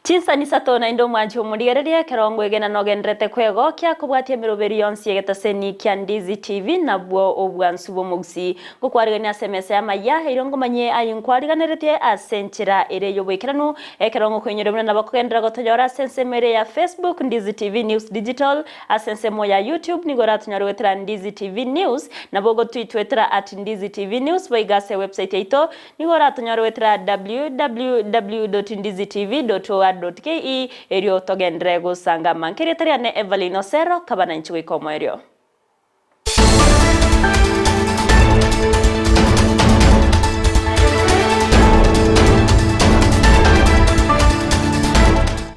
Chinsani isato naende omwanchi omorigererie ekero ngwegena nogenderete kwegokia kobwatia emeroberi yonsi y'egetaseni kia Ndizi TV nabwo obwansu bw'omogusii. Ngokwarigania ase emesa y'amayia erio ngomanyie aye nkwariganeretie ase enchera ere y'oboikeranu ekero ngokoinyora buna nabo kogenderera gotonyora ase ensemo ere ya Facebook Ndizi TV News Digital ase ensemo ya YouTube nigo oratonyore goetera Ndizi TV News nabo ogotwitwetera at Ndizi TV News boigo ase ewebsite yaito Nigo oratonyore goetera www.ndizitv.or.ke erio togenderere gosangama. Nkerieta riane Evelyn Osero, kaba nainche goika omoerio.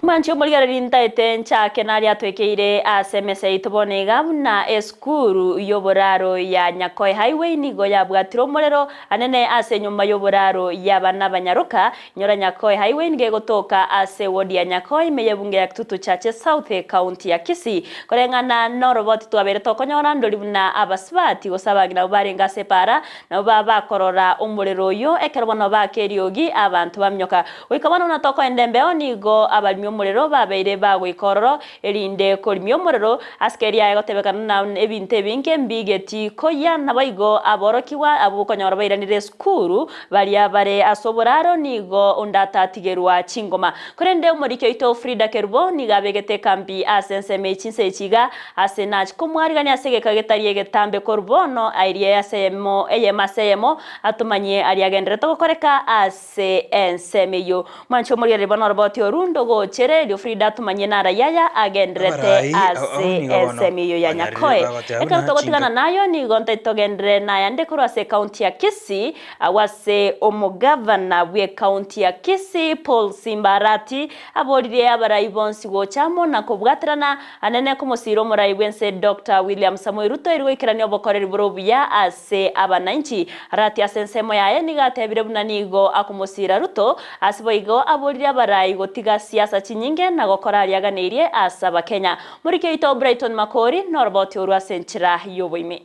Mwanche omorigereria ntaete nchake naria atwekeire ase emesa yaito bono iga buna esukuru y'oboraro ya Nyakoe Highway nigo yabwatire omorero Anene ase enyomba y'oboraro y'abana abanyaroka, nyora Nyakoe Highway nigo egotoka ase ewodi ya Nyakoe ime y'ebunge ya Kitutu Chache South ekaunti ya Kisii. Koreng'ana noroboti twabeire tokonyora ndori buna abasubati gose abang'ina abwo barenge ase epaara nabwo baba bakorora omorero oyio ekero bono baaka eriogi abanto baminyoka. Goika bono buna tokoenda embeo nigo abarimi omorero babeire bagoika ororo erinde korimia omorero, ase keria egotebekana na ebinto ebinge mbigeti koyia, naboigo aborokigwa abwo okonyora bairanire esukuru, baria bare ase oboraro nigo onde atatigerwa chingoma. Korende omoriki oito Frida Kerubo nigo abegete ekambi ase ensemo ye chinsa echi iga, ase nachi komwarigania ase egeka getari egetambe korwa bono airie ase eyemo eyemo ase eyemo, atomanyie aria agenderete gokoreka ase. Ase ensemo eyio, mwanche omorigereria bono oroboti oru ndogochere, erio Frida atomanyie narai aya agendererete Abarai ao ase nigo bono ensemo eyio ya banyarire Nyakoe. bagoteba Ekero buna togotigana chingaki. nayo nigo ntaete togenderere nayande korwa ase ekaunti ya Kisii, agwo ase omogavana bw'ekaunti ya Kisii Paul Simba Arati aboririe abarai bonsi gocha amo na kobwaterana anene komosiira omorai bw'ense Doctor William Samoei Ruto erio goikerania obokoreri bore obuya ase Ase abanainchi. Arati ase ensemo yaye nigo atebire buna nigo akomosiira Ruto, ase boigo aborire abarai gotiga siasa chinyinge na gokora aria aganeirie ase abakenya. Moriki oito Brighton Makori noroboti orwo ase enchera y'oboime.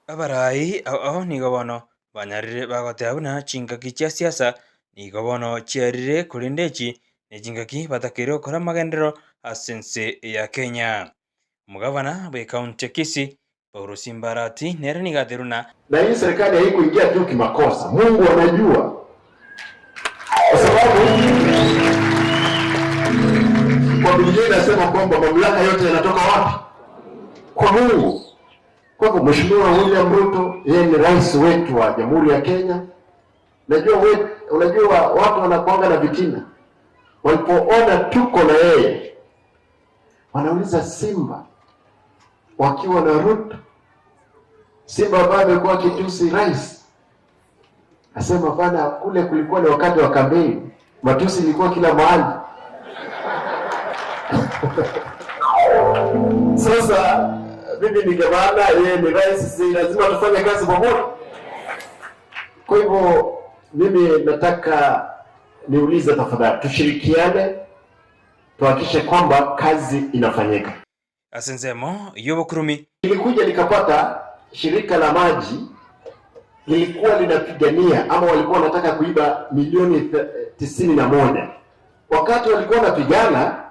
Abarai ao nigo bono banyarire bagoteba buna chingaki chia siasa nigo bono chiarire korende echi nechingaki batakeire gokora amagenderero ase ense ya Kenya. Omogavana bw'ecounty ya Kisii Paulo Simbarati nere nigo aterwe na. Na hii serikali haikuingia tu kimakosa, Mungu anajua kwa sababu kwa Biblia inasema kwamba mamlaka yote yanatoka wapi? Kwa Mungu. Kwa hivyo Mheshimiwa William Ruto yeye ni rais wetu wa Jamhuri ya Kenya. Najua we, unajua watu wanakuanga na vitina, walipoona tuko na yeye wanauliza Simba wakiwa na Ruto, Simba ambaye amekuwa akitusi rais, asema bana, kule kulikuwa ni wakati wa kampeni, matusi ilikuwa kila mahali. Sasa mimi ni gavana, yeye ni rais, si lazima tufanye kazi pamoja. Kwa hivyo mimi nataka niulize, tafadhali tushirikiane, tuhakikishe kwamba kazi inafanyika. Ase ensemo y'obokurumi. Nilikuja nikapata shirika la maji lilikuwa linapigania ama walikuwa wanataka kuiba milioni 91. Wakati walikuwa wanapigana,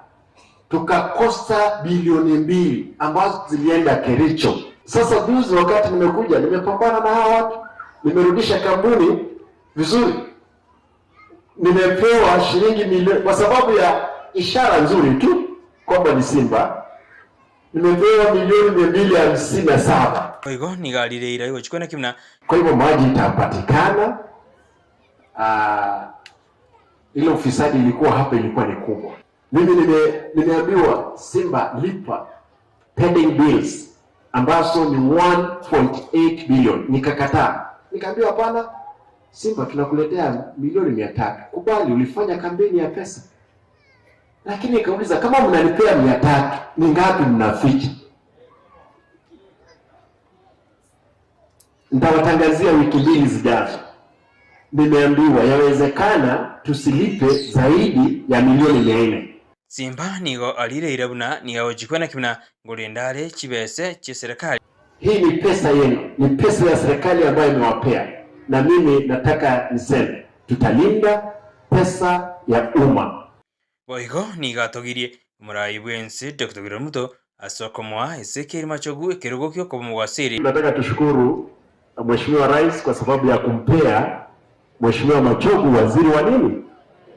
tukakosa bilioni 2 ambazo zilienda Kericho. Sasa juzi wakati nimekuja, nimepambana na hawa watu, nimerudisha kampuni vizuri, nimepewa shilingi milioni kwa sababu ya ishara nzuri tu kwamba ni Simba, nimepewa milioni 257. Boigo nigo arire eira y'ogochikwa naki buna. Kwa hivyo maji itapatikana. Ile ufisadi ilikuwa hapa ilikuwa ni kubwa. Mimi nimeambiwa Simba lipa pending bills ambazo ni 1.8 billion. Nikakataa. Nikaambiwa hapana, Simba tunakuletea milioni mia tatu. Kubali, ulifanya kampeni ya pesa. Lakini nikauliza kama mnanipea 300 ni ngapi mnaficha? Nitawatangazia wiki 2 zijazo. Nimeambiwa yawezekana tusilipe zaidi ya milioni mia nne. Simba nigo arire eira buna nigo agochikwa naki buna ngorenda are chibese chi'eserekari. Hii ni pesa yenu, ni pesa ya serikali ambayo imewapea, na mimi nataka niseme tutalinda pesa ya umma. Boigo nigo atogirie omorai bw'ense Doctor William Ruto ase okomoa Ezekiel Machogu ekerogo gi'okoba omowaziri. Nataka tushukuru Mheshimiwa Rais kwa sababu ya kumpea Mheshimiwa Machogu waziri wa nini?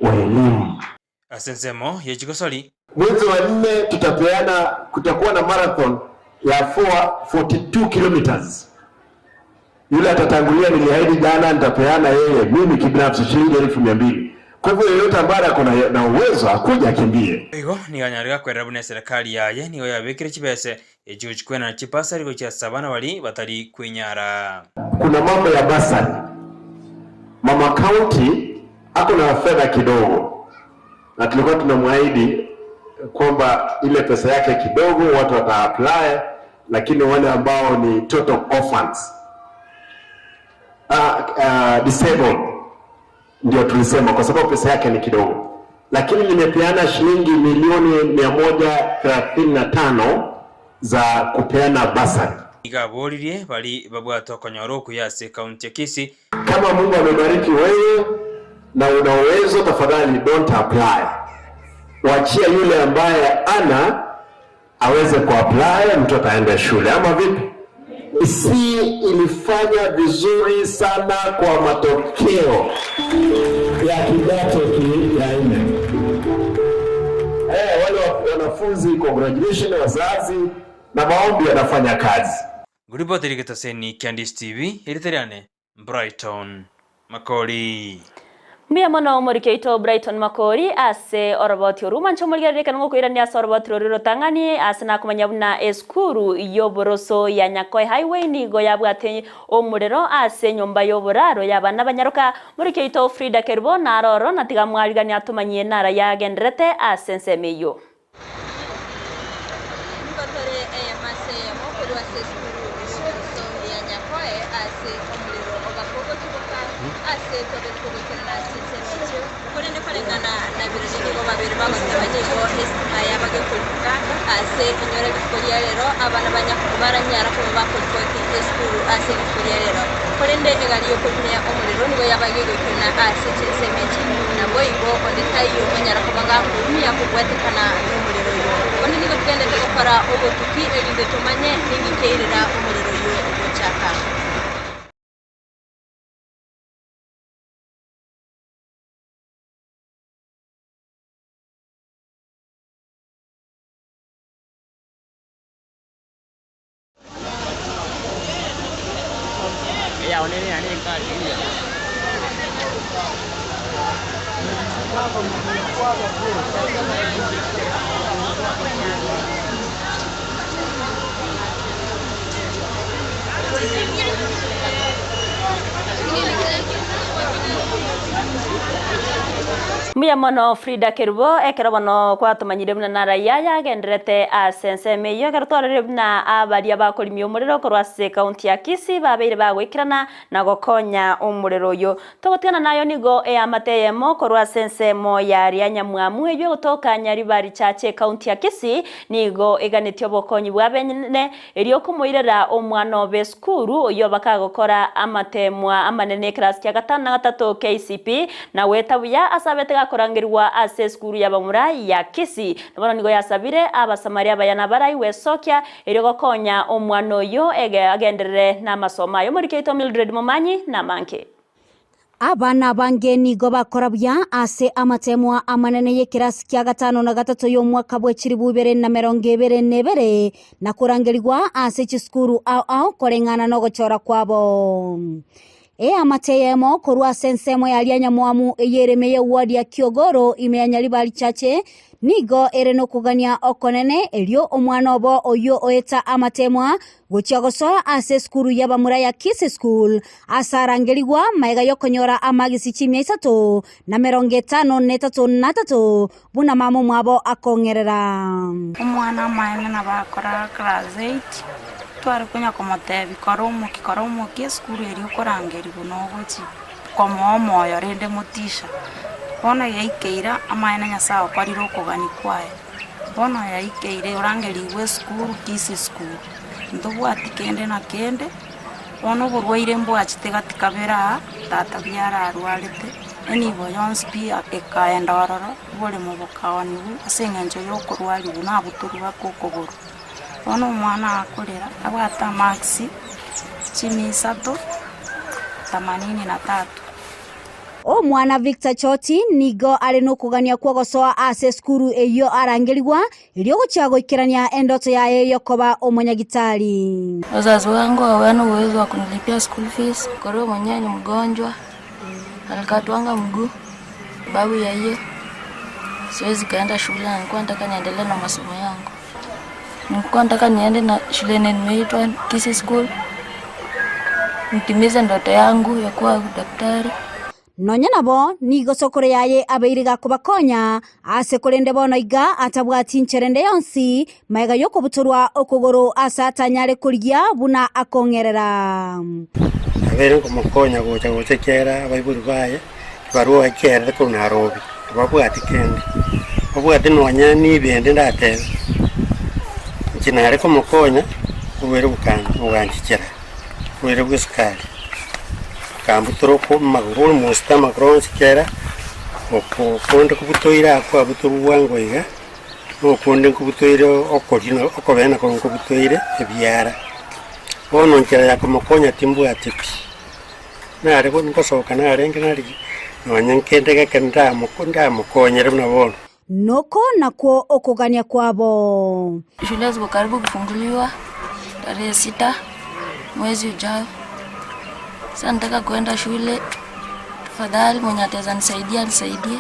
Wa elimu. Ase ensemo ye chigosori. Mwezi wa nne tutapeana, kutakuwa na marathon ya 442 kilometers. Yule atatangulia, niliahidi jana nitapeana yeye mimi kibinafsi shilingi 200,000. Kwa hivyo yeyote ambaye ako na uwezo akuja akimbie. Igo nigo anyare gakwerera buna eserekari yaye nigo yabekire chibese echi gochikwenana chibasari gochia ase abana baria batari kwenyara. Kuna mambo ya basari. Mama county ako na fedha kidogo, na tulikuwa tunamwahidi kwamba ile pesa yake kidogo watu wata apply, lakini wale ambao ni total orphans, disabled ndio tulisema, kwa sababu pesa yake ni kidogo, lakini nimepeana shilingi milioni 135 za kupeana basari. Nigo aboririe baria babwate okonyora okuya ase ekaunti ya Kisii. Kama Mungu amebariki wewe na una uwezo, tafadhali don't apply. Wachia yule ambaye ana aweze kuapply, mtoto aende shule, ama vipi? Si ilifanya vizuri sana kwa matokeo ya kidato ya nne. Wale wanafunzi congratulations, wazazi na maombi yanafanya kazi. Nguripoteri getaseni kia Ndisi TV, eriteriane Brighton Makori. Mbuya mono omoriki oito Brighton Makori ase oroboti oru manche omorigereri ekero ngokoirania ase oroboti rori rotang'ani ase nakomanya buna esukuru y'oboroso ya Nyakoe Highway nigo yabwate omorero ase enyomba y'oboraro y'abana banyaroka moriki oito Frida Kerubo naroro na tiga mwarigania atomanyie nara yagenderete ase ensemo eyio. Nigo tore eyemo ase eyemo korwa ase esukuru y'oboroso ya Nyakoe ase omorero ogakogotuboka ase tobete kogoikerana ase ensemo echio korende koreng'ana na birori nigo babere bagoteba nigo esitima yabagekoribuka ase enyora rituko ria rero abana baranyara koba bakoripoti esukuru ase rituko ria rero korende egari yokorimia omorero nigo yabagegoikerana ase chinsemo echi nabo igo onde taiyo onyara koba gakorumia kobwatekana n'omorero oyo onde nigo tugendete gokora obotuki erinde tumanye ningikeirera omorero oyo ogochaka. Mbuya mono Frida Kerubo ekero bono kwatomanyire buna naraiya yagenderete ase ensemo eyio ekero twarorire buna abaria bakorimia omorero korwa ase ekaunti ya Kisii babeire bagoikerana na gokonya omorero oyo. Togotigana nayo nigo eamate eyemo korwa ase ensemo ya ria Nyamwamu eywo egotoka Nyaribari Church ekaunti ya Kisii nigo eganetie obokonyi bwa bene erio okomoirera omwana obe esukuru oyo bakagokora amatemwa amanene eclass kia gatano na gatato KCP na gweta buya ase abete gakorangerwa ase esukuru ya bamura ya Kisii. Nabono nigo yasabire abasamaria bayana baraiwe esokia erio gokonya omwana oyo agenderere na amasomo ayo. Morikeito Mildred Momanyi na manke. Abana bange nigo bakora buya ase amatemwa amanene y'ekirasi kia gatano na gatato y'omwaka bwa chiribu ibere na mirongo ibere na ibere na kurangerigwa ase chisukuru ao ao koreng'ana nogochora kwabo. E amateyemo korwa ase ensemo ya ria Nyamwamu eyereme ya ward ya Kiogoro ime ya Nyaribari Chache nigo ere nokogania okonene erio omwana obo oyo oeta amatemwa gochia gosoa ase esukuru y'abamura ya Kisii School ase arangerigwa maega yokonyora amagisi chimia isato na mirongo etano na etato na tato buna mama omwabo akong'erera. Omwana amaene nabakora class 8 tware konya komotebi kora omoki esukuru eria okorangerigwa nogochi komoa omoyo rende motisha. Bono yaikeira amaene Nyasaye okorire okogani kwaye. Bono yaikeire orangerigwe esukuru Kisii School. Ntobwati kende na kende bono oborwaire mbwachete gatikabera aa tata biararwarete. Enibo yonsi pi ekaenda ororo, oboremo bokaonigwa ase eng'encho y'okorwarigwa nabotorwa baka okogoro. Bono omwana akorera abwate amarks chimia isato, themanini na tatu. Omwana Victor Choti nigo are nokogania kw'ogosoa ase esukuru eyio arangerigwa erio gochia goikerania endoto yaye y'okoba omonyagitari. Wazazi wangu hawana uwezo wa kunilipia school fees. Koro mwenyewe ni mgonjwa, alikatwanga mguu sababu ya hiyo siwezi kaenda shule na nilikuwa nataka niendelee na masomo yangu. Nilikuwa nataka niende na shule yenye nimeitwa Kisii School nitimize ndoto yangu ya kuwa daktari. Nonya nabo, nigo sokoro yaye abeire gakobakonya, ase korende bono iga atabwati inchera ende yonsi, magega y'okobutorwa okogoro ase atanyare korigia buna akong'erera. Nabeire nkomokonya gocha gocha ekiagera abaibori baye tibarua ekiaerete korwa Nairobi, tibabwati kende, babwate nonya nibende ndatebe, inche nare komokonya oboere boganchichera, oboere bwa esukari. Akambutora oko amagoro omosito amagoro onsi kera, oko okonde kobutoire akwo abutorwe bwango iga, na okonde nkobutoire okoria na okobee nako nkobutoire ebiara. Bono enchera ya komokonya timbwati pi, nare bo ngosoka narenge narigia nonye nkende geke ndamoko ndamokonyere buna bono. Noko nakwo okogania kwabo. Shule ziko karibu kufunguliwa tarehe sita mwezi ujao. Sasa nataka kuenda shule, tafadhali mwenye ataweza nisaidia anisaidie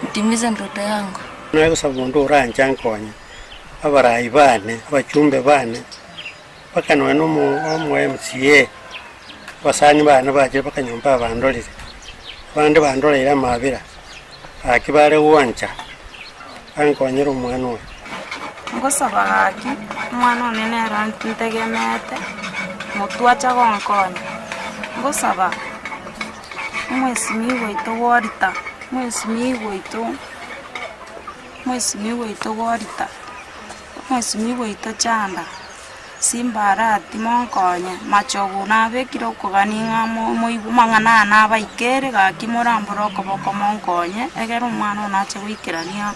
nitimize ndoto yangu. Naye gosaba onde oranche ankonye, abarai bane, abachumbe bane, mpaka nonya na omo omo MCA, abasani bane bachire mpaka nyomba abandorire, abande bandoreire amabera. Gaki bare gwancha bankonyere omwana oyo. Ngosaba gaki, omwana one nere ntegemeete, motwe acha gonkonya. Ngosaba omwesimigwa oito Walter, omwesimigwa oito, omwesimigwa oito Walter, omwesimigwa oito Chanda. Simbarati monkonye, machogu nabekire okogania ng'a moigwe amang'ana aya nabaikere, gaki morambore okoboko monkonye, egere omwana one ache goikerania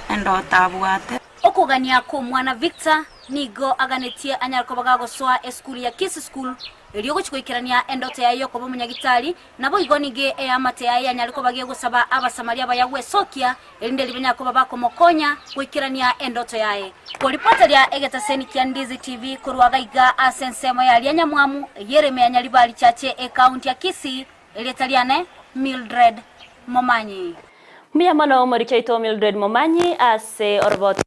endoto abwate. Okogania kw'omwana Victor nigo aganetie anyare koba gagosoa esukuru ya Kisii School erio gochia goikerania endoto yaye y'okoba omonyagitari, naboigo nigo eamate yaye yanyare koba gegosaba Abasamaria abaya gwesokia erinde ribanyare koba bakomokonya goikerania endoto yaye. Koripoteria egetaseni kia Ndizi TV korwa gaiga ase ensemo ya Rianyamwamu, Yeremia Nyaribari Chache, Ekaunti ya Kisii, erieta riane Mildred Momanyi. Mbuya mono omoriki oito Mildred Momanyi ase oroboto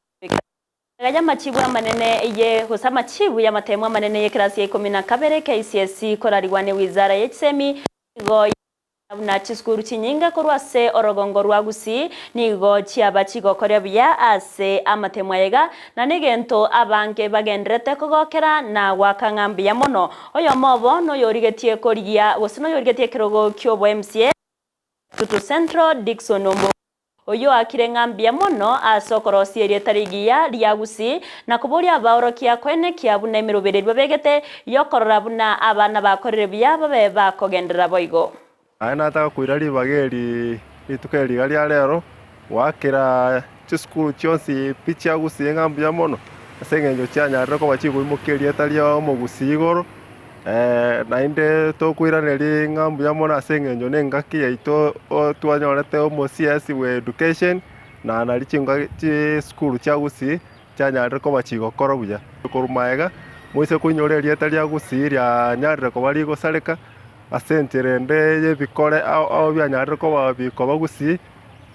Magega y'amachibu amanene ye gose amachibu y'amatemu amanene y'ekerasi ya ikomi na kabere KCSE korarigwa ne wizara ye chisemi nigo buna chisukuru chinyinge korwa ase orogongo rwa Gusii nigo chiaba chigokoria buya ase amatemu ayega na negento abange bagenderete kogokera na goaka ng'a mbuya mono. Oyomo obo noyorigetie korigia gose noyorigetie ekerogo ki'obo MCA Tutu Central Dickson Ombogo Oyio oakire ng'a mbuya mono ase okorosia erieta rigiya ria Gusii na koboria abaorokia koenekia buna emeroberio babegete y'okorora buna abana bakorire buya babe bakogenderera boigo. Aye nataka koira ribaga eri rituko eri iga ria rero, goakera chisukuru chionsi pi chia Gusii ng'a mbuya mono, ase eng'encho chianyarire koba chikoimokia erieta ria omogusii igoro, Naende tokoiraneria ng'a mbuya mono ase eng'encho na engaki yaito twanyorete omo CS bwa education, na nario chinga chisukuru chia Gusii chianyarire koba chigokora buya. Korwa magega, moise koinyora erieta ria Gusii rianyarire koba rigosareka ase enchera ende y'ebikore ao ao bianyarire koba bikoba Gusii,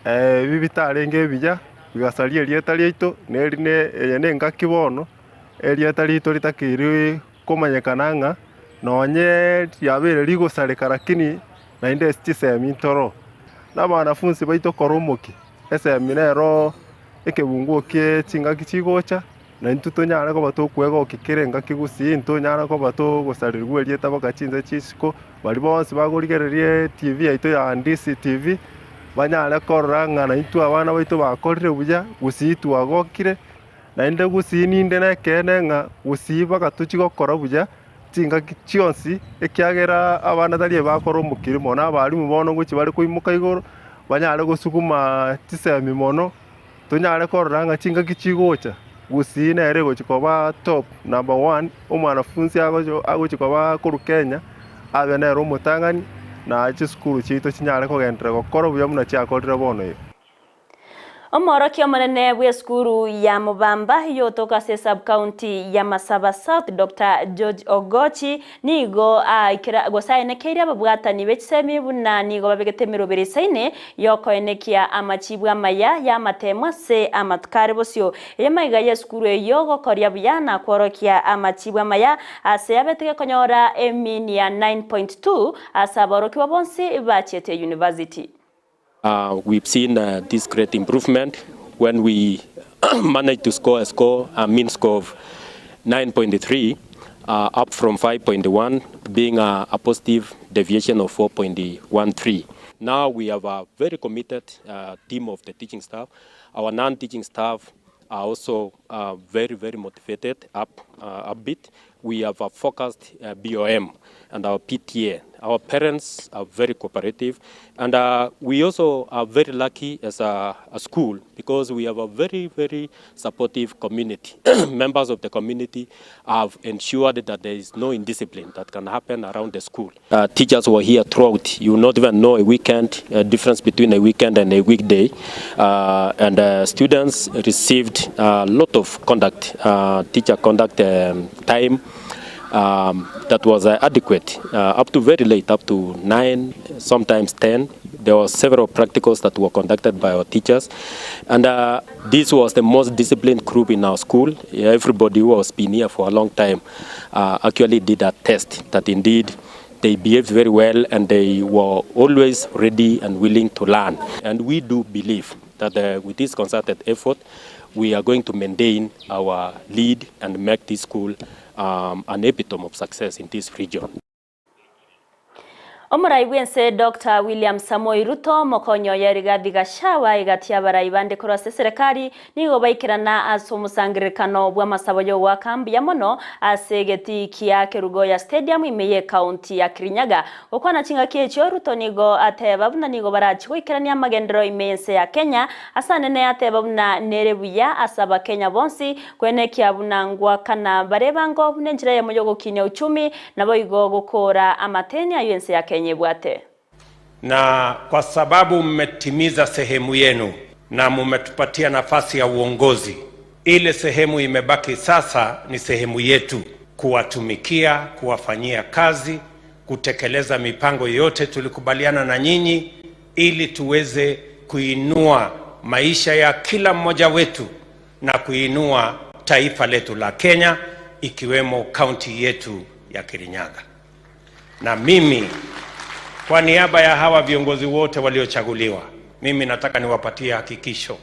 ebi bitarenge ebiya, bigasaria erieta riaito, neri ne eye nengaki bono, erieta riaito ritakeire Komanyekana ng'a nonye riabeire rigosareka lakini naende ase chisemi ntoro na abanafunsi baito kora omokia, esemi nero ekebunguo kie chingaki chigocha, na intwe tonyare koba tokwegokia kera engaki gusii ntonyare koba togosarerigwa erieta mpaka chinse chia isiko, baria bonsi bakorigereria etv yaito ya Ndisi TV, banyare korora ng'a naintwe abana baito bakorire buya, gusii twagokire. Naende gusii ninde nekeene ng'a gusii bagatochia gokora buya, chingaki chionsi, ekiagera abana tari ebakora omokiri mono, abalimu bono ngochia bare koimoka igoro, banyare gosuguma chisemi mono, tonyare korora ng'a chingaki chigocha, gusii nere egochia koba top number one, omwanafunsi agochi agochia koba korwa Kenya, abe nere omotang'ani, na chisukuru chiaito chinyare kogenderera gokora buya buna chiakorire bono iga. Omoorokia omonene bw'esukuru ya Mubamba yotoka ase esub-county ya Masaba South Doctor George Ogochi nigo aikera gose aenekeire ababwatani be chisemi buna nigo babegete emeroberi esaine yokoenekia amachibu amaya y'amatemo ase amatuko are bosio. Eye maiga y'esukuru eyio gokoria buya na kworokia amachibu amaya ase abete gekonyora emean ya 9.2 ase aborokigwa bonsi bachiete university. We've seen this great improvement when we managed to score a score, a mean score of 9.3 up from 5.1 being a, a positive deviation of 4.13. Now we have a very committed uh, team of the teaching staff. Our non-teaching staff are also uh, very, very motivated, up, uh, upbeat. We have a focused uh, BOM and our PTA. Our parents are very cooperative. And uh, we also are very lucky as a, a school because we have a very, very supportive community. Members of the community have ensured that there is no indiscipline that can happen around the school. Uh, teachers were here throughout. You will not even know a weekend, a difference between a weekend and a weekday. Uh, and uh, students received a lot of conduct, uh, teacher conduct um, time um, that was uh, adequate uh, up to very late, up to 9, sometimes 10. There were several practicals that were conducted by our teachers. And uh, this was the most disciplined group in our school. Everybody who has been here for a long time uh, actually did a test that indeed they behaved very well and they were always ready and willing to learn. And we do believe that uh, with this concerted effort, we are going to maintain our lead and make this school um, an epitome of success in this region. Omorai bw'ense Dr. William Samoei Ruto mokonyi oye Rigathi Gachagua egati y'abarai bande korwa ase eserekari nigo baikerana ase omosangererekano bw'amasabo y'ogoaka mbuya mono ase egetii kia Kerugoya Stadium ime y'ekaunti ya Kirinyaga. Gokwana chingaki echio Ruto nigo ateba buna nigo barachi goikerania amagenderero ime y'ense ya Kenya ase anene ateba buna nere buya ase abakenya bonsi Kwenekia buna ngoakana bare ebango buna enchera eyemo y'ogokinia uchumi, naboigo gokoora amateni ayio ense ya Kenya ebwate. Na kwa sababu mmetimiza sehemu yenu na mumetupatia nafasi ya uongozi, ile sehemu imebaki sasa ni sehemu yetu kuwatumikia, kuwafanyia kazi, kutekeleza mipango yote tulikubaliana na nyinyi, ili tuweze kuinua maisha ya kila mmoja wetu na kuinua taifa letu la Kenya, ikiwemo kaunti yetu ya Kirinyaga. Na mimi kwa niaba ya hawa viongozi wote waliochaguliwa, mimi nataka niwapatie hakikisho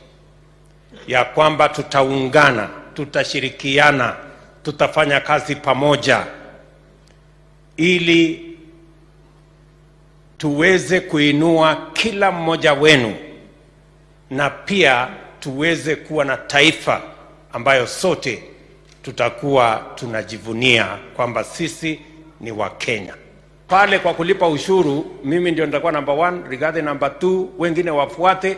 ya kwamba tutaungana, tutashirikiana, tutafanya kazi pamoja ili tuweze kuinua kila mmoja wenu na pia tuweze kuwa na taifa ambayo sote tutakuwa tunajivunia kwamba sisi ni Wakenya. Pale kwa kulipa ushuru, mimi ndio nitakuwa number one, Rigathi number two, wengine wafuate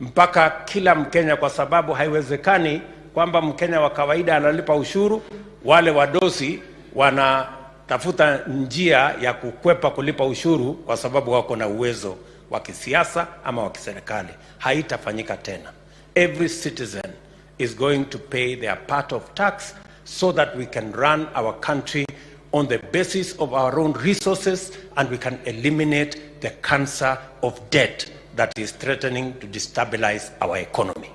mpaka kila Mkenya, kwa sababu haiwezekani kwamba Mkenya wa kawaida analipa ushuru, wale wadosi wanatafuta njia ya kukwepa kulipa ushuru kwa sababu wako na uwezo wa kisiasa ama wa kiserikali. Haitafanyika tena. Every citizen is going to pay their part of tax so that we can run our country on the basis of our own resources and we can eliminate the cancer of debt that is threatening to destabilize our economy.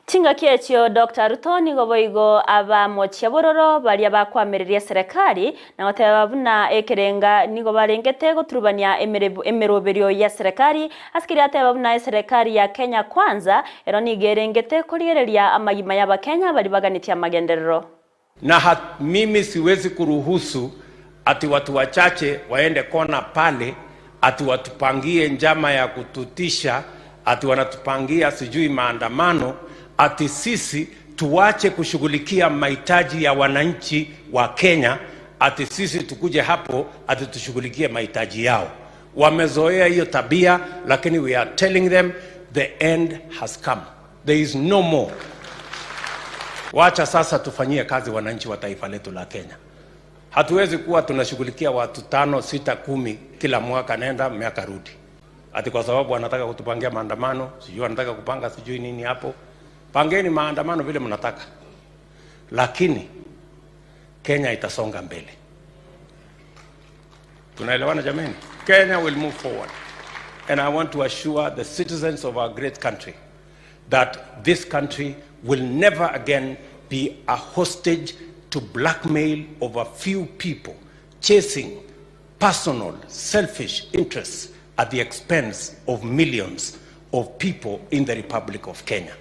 Chingaki echio Dr. Ruto nigo boigo abamochia bororo baria bakwamereria eserekari na goteba buna ekerenga nigo barengete goturubania emeroberio ya serikali ase keria ateba buna eserekari ya Kenya Kwanza ero nigo erengete korigereria amagima y'abakenya bari baganetie amagenderero. Na hat, mimi siwezi kuruhusu ati watu wachache waende kona pale ati watupangie njama ya kututisha, ati wanatupangia sijui maandamano, ati sisi tuache kushughulikia mahitaji ya wananchi wa Kenya, ati sisi tukuje hapo ati tushughulikie mahitaji yao. Wamezoea hiyo tabia, lakini we are telling them the end has come. There is no more. Wacha sasa tufanyie kazi wananchi wa taifa letu la Kenya. Hatuwezi kuwa tunashughulikia watu tano, sita, kumi kila mwaka, nenda miaka rudi, ati kwa sababu wanataka kutupangia maandamano, sijui wanataka kupanga sijui nini hapo. Pangeni maandamano vile mnataka, lakini Kenya itasonga mbele. Tunaelewana jameni? Kenya will move forward. And I want to assure the citizens of our great country that this country will never again be a hostage to blackmail of a few people chasing personal, selfish interests at the expense of millions of people in the Republic of Kenya.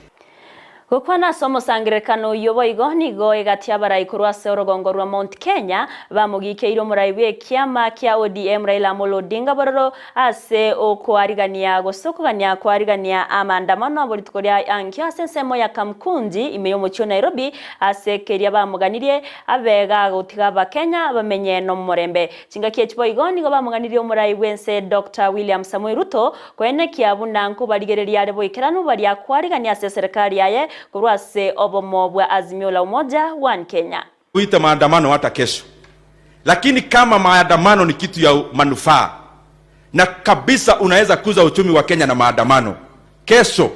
Gokwana ase omosangererekano oywo boigo nigo egati abarai korwa ase orogongo rwa Mount Kenya bamogikeire omorai bwa ekiama kia ODM Raila Amolo Odinga bororo ase okoarigania gose okogania koarigania amaandamano abo rituko ria ankio ase ensemo ya Kamkunji ime ya omochie o Nairobi ase keria bamoganirie abega gotiga abakenya bamenye nomorembe. Chingaki echi boigo nigo bamoganirie omorai bwa ense Dr. William Samoei Ruto koenekia buna nkobarigereria are boikeranu baria kwarigania ase eserekari yaye korwa ase obomo bwa Azimio la Umoja One Kenya. Tuite maandamano hata kesho, lakini kama maandamano ni kitu ya manufaa na kabisa unaweza kuza uchumi wa Kenya na maandamano, kesho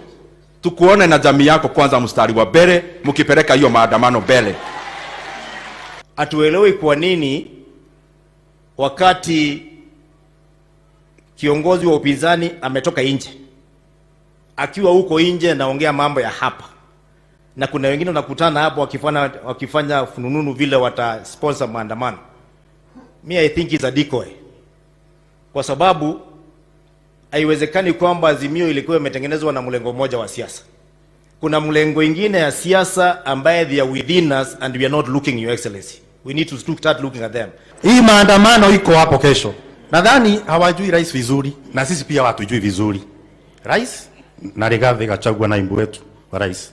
tukuone na jamii yako kwanza mstari wa mbele mkipeleka hiyo maandamano mbele. Hatuelewi kwa nini wakati kiongozi wa upinzani ametoka nje, akiwa huko nje naongea mambo ya hapa, na kuna wengine wanakutana hapo wakifanya, wakifanya funununu vile wata sponsor maandamano. Me I think it's a decoy, kwa sababu haiwezekani kwamba Azimio ilikuwa imetengenezwa na mlengo mmoja wa siasa. Kuna mlengo ingine ya siasa ambaye they are within us and we are not looking, your excellency. We need to start looking at them. Hii maandamano iko hapo kesho. Nadhani hawajui rais vizuri na sisi pia hatujui vizuri. Rais na Rigathi Gachagua naibu wetu wa rais.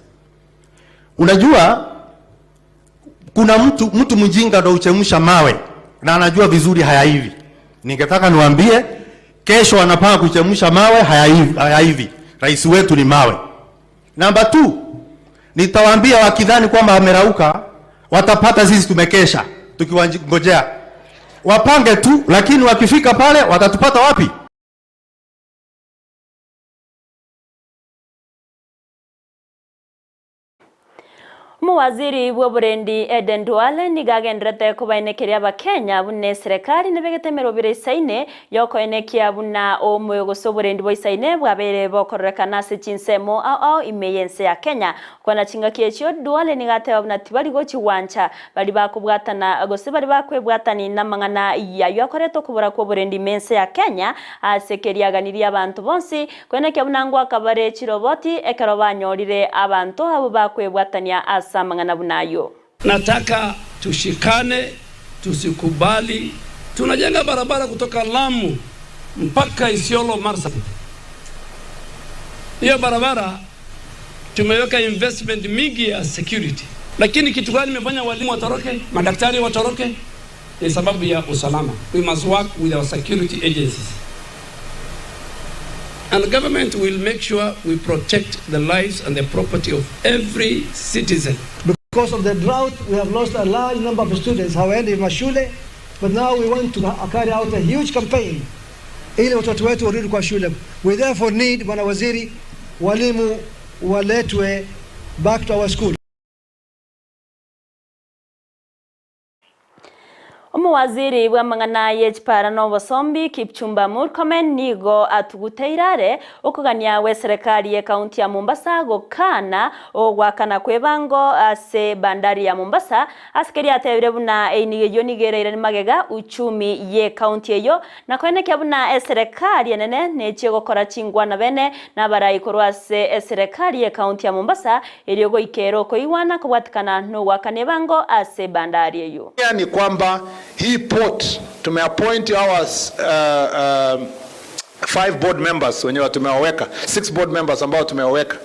Unajua kuna mtu mtu mjinga ndo uchemsha mawe na anajua vizuri hayaivi. Ningetaka niwaambie kesho anapanga kuchemsha mawe hayaivi, hayaivi. Rais wetu ni mawe. Namba 2, nitawaambia wakidhani kwamba amerauka watapata sisi tumekesha tukiwangojea. Wapange tu, lakini wakifika pale watatupata wapi? Omowaziri bwa oborendi Eden Duale nigo agenderete kobainekeria abakenya buna eserekari nebegete emerobere isaine yokoenekia buna omoyo gose oborendi bwa isaine bwabeire bokororekana ase chinsemo ao ao ime ya ense ya Kenya. Kwana chingaki echio Duale nigo ateba buna tibari gochigwancha bari bakobwatana gose bari bakwebwatani na amang'ana yayo akorete okobora kwa oborendi ime ense ya Kenya ase keriaganirie abanto bonsi koenekia buna ngwakabare chiroboti ekero banyorire abanto abo bakwebwatania ase amang'ana bunayo. Nataka tushikane, tusikubali. Tunajenga barabara kutoka Lamu mpaka Isiolo Marsabit. Hiyo barabara tumeweka investment mingi ya security, lakini kitu gani imefanya walimu watoroke, madaktari watoroke? Ni sababu ya usalama. We must work with our security agencies. And the government will make sure we protect the lives and the property of every citizen. Because of the drought, we have lost a large number of students hawaendi mashule, but now we want to carry out a huge campaign ili watoto wetu warudi kwa shule. We therefore need, Bwana Waziri, walimu waletwe back to our school. Omowaziri bwa amang'ana ya echipara na obosombi Kipchumba Murkomen nigo atuguteire are okogania gwa eserekari ya ekaunti ya Mombasa gokana ogwakana kwa ebango ase bandari ya Mombasa ase keria atebire buna einigo eywo nigo ereire magega uchumi ya ekaunti eyo na koenekia buna eserekari enene nechie gokora chingwana bene na abarai korwa ase eserekari ya ekaunti ya Mombasa erio goikera okoigwana kobwatikana na ogwakana ebango ase bandari eyo. Ni kwamba hii port tumeappoint our 5 board members wenye tumewaweka, 6 board members ambao tumewaweka,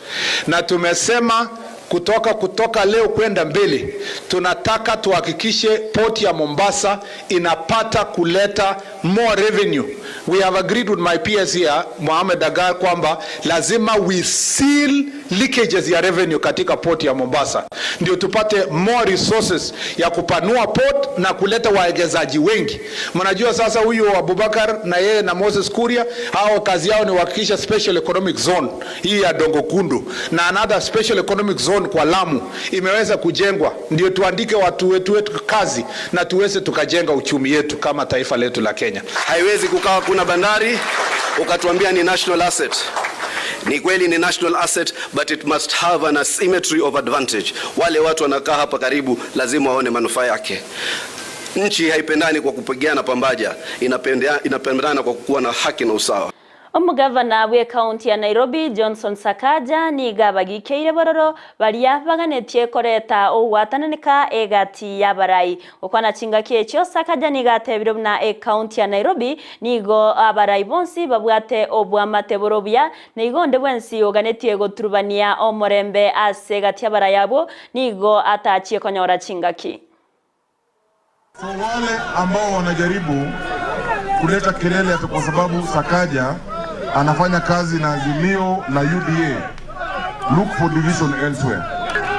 na tumesema Kutoka kutoka leo kwenda mbele, tunataka tuhakikishe port ya Mombasa inapata kuleta more revenue. We have agreed with my peers here, Mohamed Dagar, kwamba lazima we seal leakages ya revenue katika port ya Mombasa, ndio tupate more resources ya kupanua port na kuleta wawekezaji wengi. Mnajua sasa huyu Abubakar na yeye na Moses Kuria, hao kazi yao ni kuhakikisha special economic zone hii ya Dongo Kundu na another special economic zone kwa Lamu imeweza kujengwa, ndio tuandike watu wetu wetu kazi na tuweze tukajenga uchumi yetu kama taifa letu la Kenya. Haiwezi kukawa kuna bandari ukatuambia ni national asset. Ni kweli ni national asset but it must have an asymmetry of advantage. Wale watu wanakaa hapa karibu lazima waone manufaa yake. Nchi haipendani kwa kupigana pambaja, inapendana kwa kuwa na haki na usawa. Omogavana bw'Ekaunti ya Nairobi Johnson Sakaja nigo abagikeire bororo baria baganetie koreta ogwatananeka egati y'abarai. Gokwana chingaki echio, Sakaja nigo atebire buna Ekaunti ya Nairobi nigo abarai bonsi babwate oboamate bore obuya na igo onde bwensi oganetie goturubania omorembe ase egati y'abarai abwo nigo atachie konyora chingaki. So wale ambao wanajaribu kuleta kelele ati kwa sababu Sakaja anafanya kazi na Azimio la UDA, look for division elsewhere.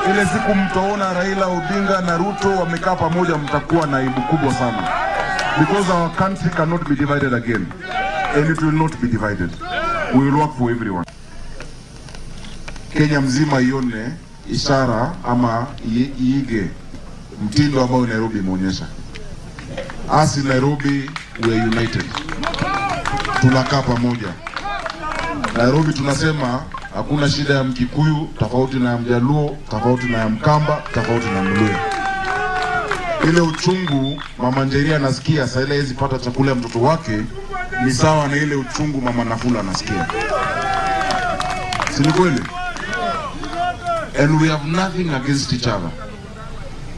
Ile siku mtaona Raila Odinga na Ruto wamekaa pamoja, mtakuwa na aibu kubwa sana, because our country cannot be divided again and it will not be divided. We will work for everyone. Kenya mzima ione ishara ama iige mtindo ambao Nairobi imeonyesha. Us in Nairobi we are united, tunakaa pamoja. Nairobi tunasema hakuna shida ya Mkikuyu tofauti na ya Mjaluo, tofauti na ya Mkamba, tofauti na Mluya. Ile uchungu mama Njeria anasikia saa ile hawezi pata chakula ya mtoto wake ni sawa na ile uchungu mama Nafula anasikia, si ni kweli? And we have nothing against each other.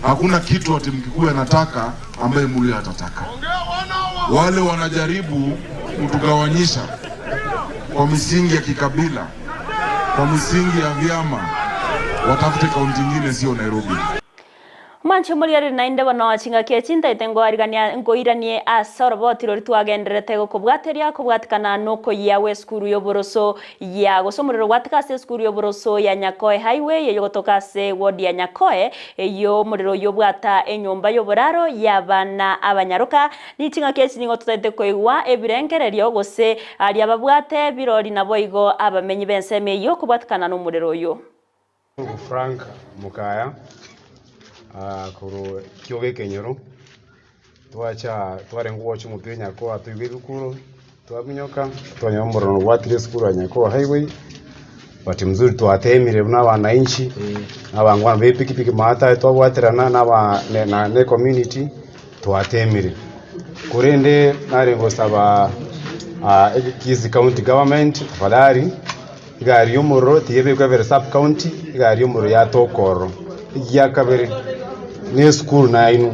Hakuna kitu ati Mkikuyu anataka ambaye Mluya atataka. Wale wanajaribu kutugawanyisha kwa misingi ya kikabila, kwa misingi ya vyama, watafute kaunti nyingine, sio Nairobi. Omwanchi omorigereri naende bono chingaki echi ntaete nkoarigania nkoiranie ase oroboti roria twagendererete gokobwateria kobwatikana nokoyia gw'esukuru y'oboroso ya gose omorero gwatika ase esukuru y'oboroso ya Nyakoe Highway eyogotoka ase ward ya Nyakoe eyio omorero oyio obwata enyomba y'oboraro y'abana abanyaroka. Nichingaki echi nigo totaete koigwa ebirengererio gose aria babwate birori naboigo abamenyi b'ensemo eyio kobwatikana nomorero oyio. Frank Mukaya korwa Kiogo Ekenyoro, twacha twarenge gocha omotwe Nyakoa toigwa ebikuro, twaminyoka twanyora omorero obwatire esukuru ya Nyakoa Highway, but mzuri twatemire buna abananchi, na abangwana ba epikipiki maate twabwaterana na aba na na ecommunity twatemire. Korende nare gosaba Kisii County Government tafadhali. Egari y'omorero tiyebekwa ebere sub county, egari y'omorero yatoka ororo. Egia kabere, na esukuru nainwe,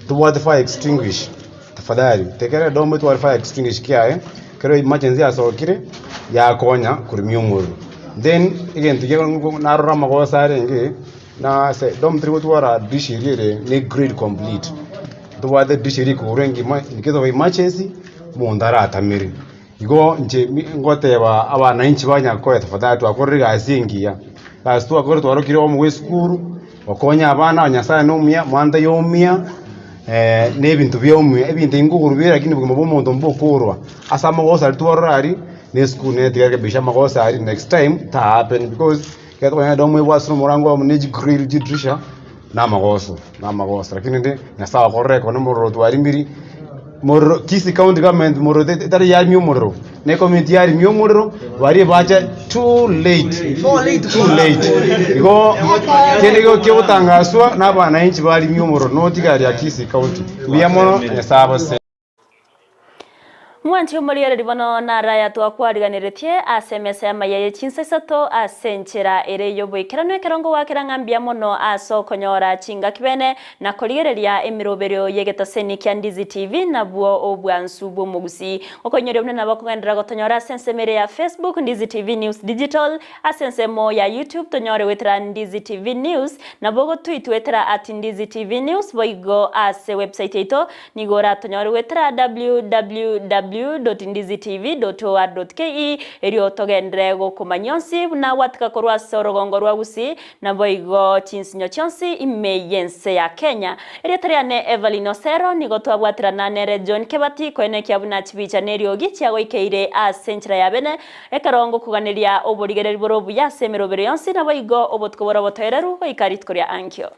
tobwate fire extinguish, tafadhali tekera edomo etware fire extinguish kiaye, ekero emergency yasokire, yakonya koremia omorero. Then egento kia narora amagoso arenge, na ase edomo teri gotwara dish eria ere ne grade complete, ntobwate dish eria ekogorwa engima in case of emergency, omonto aratamere. Igo inche ngoteba abananchi ba Nyakoe tafadhali twakorire egasi engiya, egasi twakorire twarokire obomo bwa esukuru, gokonya abana aba Nyasaye na omuya, omwana taiyo omuya na ebinto bia omuya, ebinto ebi nkogorwa bire lakini obogima bwa omonto mbokorwa. Ase amagoso aria twarora aria, na esukuru nere tiga rekebishe amagoso aria next time ta happen because ekero twakonyora edomo ebwasire omorango amo ne chigrill chidirisha na amagoso, na amagoso lakini rende Nyasaye okorire ekero omorero twarimiri, morero Kisii county government morero etari yarimia omorero, na ecommunity yarimia omorero, baria bacha too late, too late. Igo kende igo kiogotangaswa na abananchi barimia omorero notigari ya Kisii county. Mbuya mono, Nyasaye abasesenie. Mwanche omorigereri bono naraya twakwariganeretie ase emesa y'amaya ye chinsa isato ase enchera ere y'oboikeranu ekero ngowakera ng'a mbuya mono ase okonyora chingaki bene na korigereria emeroberio y'egetaseni kia Ndizi TV nabwo obwansu bw'omogusii. Okoinyoria buna nabo okogenderera gotonyora ase ensemo ere ya Facebook Ndizi TV News Digital, ase ensemo ya YouTube tonyore goetera Ndizi TV News, nabo ogotwitwetera at Ndizi TV News boigo ase website yaito Nigo oratonyore goetera www.ndizitv.or.ke erio togenderere gokomanyia onsi buna gwatika korwa ase orogongo rwa Gusii naboigo chinsinyo chionsi ime y'ense ya Kenya. Erieta riane Evelyn Osero nigo twabwaterana nere John Kebati koenekia buna chibicha neriogi chiagoikeire ase enchera ya bene ekero ngokoganeria oborigereri bore obuya ase emerobero yonsi naboigo obotuko bore obotoereru goika rituko ria ankio.